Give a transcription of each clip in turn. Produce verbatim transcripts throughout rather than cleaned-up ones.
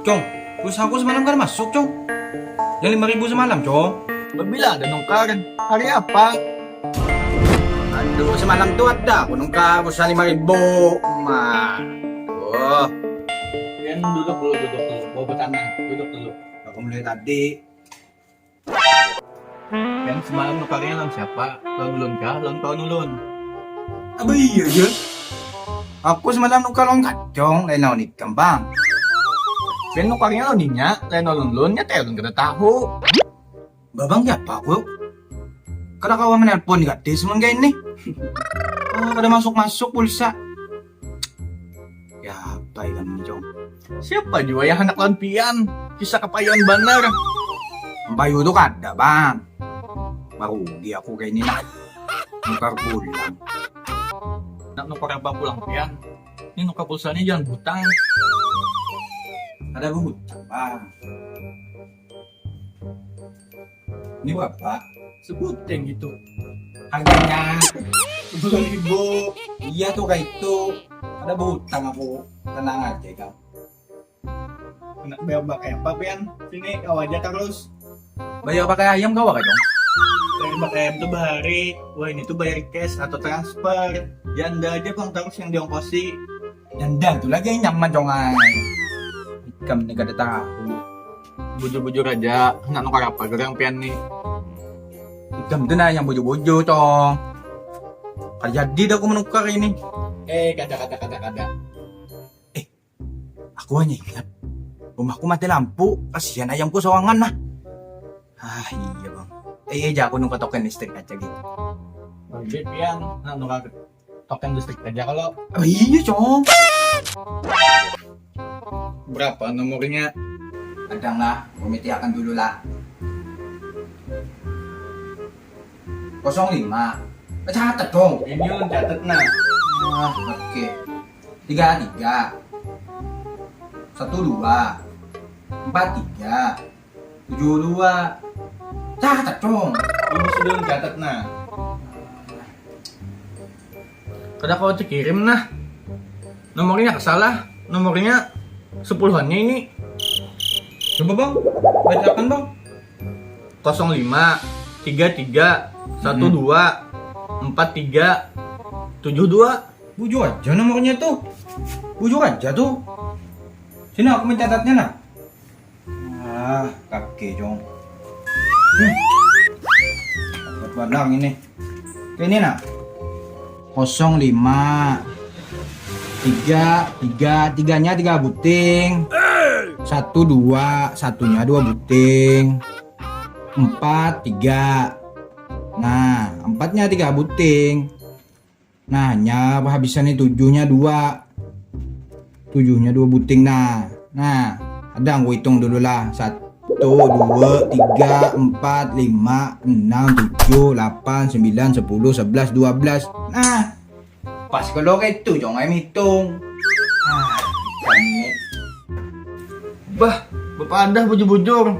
Cong, pulsa aku semalam kada masuk, Cong. Yang lima ribu semalam, Cong. Babila ada nukar? Hari apa? Aduh, semalam tu ada aku nukar pulsa lima ribu. Ma. Oh. Pian duduk dulu, duduk dulu. Bawa tanah, duduk dulu. Aku mulai tadi. Pian semalam nukarnya lawan siapa? Lawan ulun kah? Lawan kawan ulun? Apa iya, Jun? Aku semalam nukar lawan Kacong, lain lawan ikam, Bang. Pian nukarnya lawan inya, lain lawan ulun, nya teh ulun kada tahu. Babang siapa aku? Kada kawa menelpon, gratis mun kayak ini. Ah, kada masuk-masuk pulsa. Ya, apa ikam ni, Cong? Siapa jua yang hendak lawan pian? Kisah kapayan banar. Bayu tu kada, Bang. Marugi aku kayak ini, nah. Nukar pulang. Nak nukar apa pulang, pian? Ini nukar pulsa ni jangan butang. Ada butang, Bang. Ini berapa? Sebuting gitu. Harganya sepuluh ribu. Iya tuh, kayak itu. Ada butang aku. Tenang aja, Kang. Anak bayar pakai apa, pian? Sini, kau aja terus. Bayar pakai ayam kau apa, Cong? Bayar pakai ayam tuh bahari. Wah, ini tuh bayar cash atau transfer. Janda aja, Bang, terus yang diongkosi. Janda tuh lagi yang nyaman, Cong, ai. Ikam ni kada tahu. Bujur-bujur aja, nak nukar apa gerang pian ni? Ikam tu nah yang bujur-bujur, Cong. Kada jadi dah aku menukar ini. Eh, kada, kada, kada, kada. Eh, aku hanya ingat. Rumahku mati lampu, kasihan ayamku sawangan nah. Ah, iya, Bang. Eh, iya, aku nukar token listrik aja gitu. Bang, pian, nak nukar token listrik aja kalau. Oh, iya, Cong. Berapa nomornya? Kadang lah, aku mitiakan dulu lah. Kosong lima. Eh, catat dong. Ini ulun catat nah. Ah, oke. Tiga tiga. Satu dua. Empat tiga. Tujuh dua. Catat dong. Ini sudah ulun catat nah. Kada kau kirim nah. Nomornya salah. Nomornya sepuluhannya ini. Coba, Bang. Bacakan, Bang. Kosong lima, tiga tiga, satu dua, empat tiga, tujuh dua. Bujur aja nomornya tuh. Bujur aja tuh. Sini aku mencatatnya nah. Ah, kaki, Cong. Hmm. Dapat barang ini. Ini nah. Kosong lima. Tiga, tiga, tiganya tiga buting. Satu dua, satunya dua buting. Empat, tiga. Nah, empatnya tiga buting. Nah, nya habisan nih tujuhnya dua. Tujuhnya dua buting nah. Nah, ada aku hitung dulu lah. Satu, dua, tiga, empat, lima, enam, tujuh, delapan, sembilan, sepuluh, sebelas, dua belas. Nah, pas kalau kayak itu, Cong, ayo hitung. Ah, ikan ini. Bah, bepadah bujur-bujur.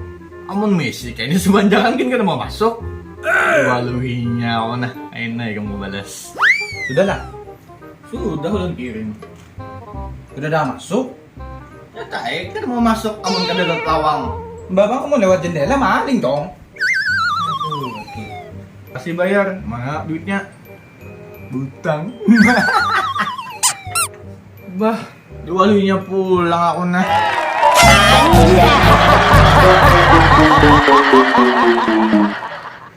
Amun Messi kayaknya sebanjakan kan kada mau masuk. Waluhinya, oh nah, aina ikam balas. Sudah lah. Sudah ulun kirim. Sudah dah masuk. Ya tae, kada mau masuk amun kada lewat lawang. Mbak, aku mau lewat jendela maling, Cong. Aduh, oke. Kasih bayar, mana duitnya? Butang. Bah, diwaluinya pulang aku nah.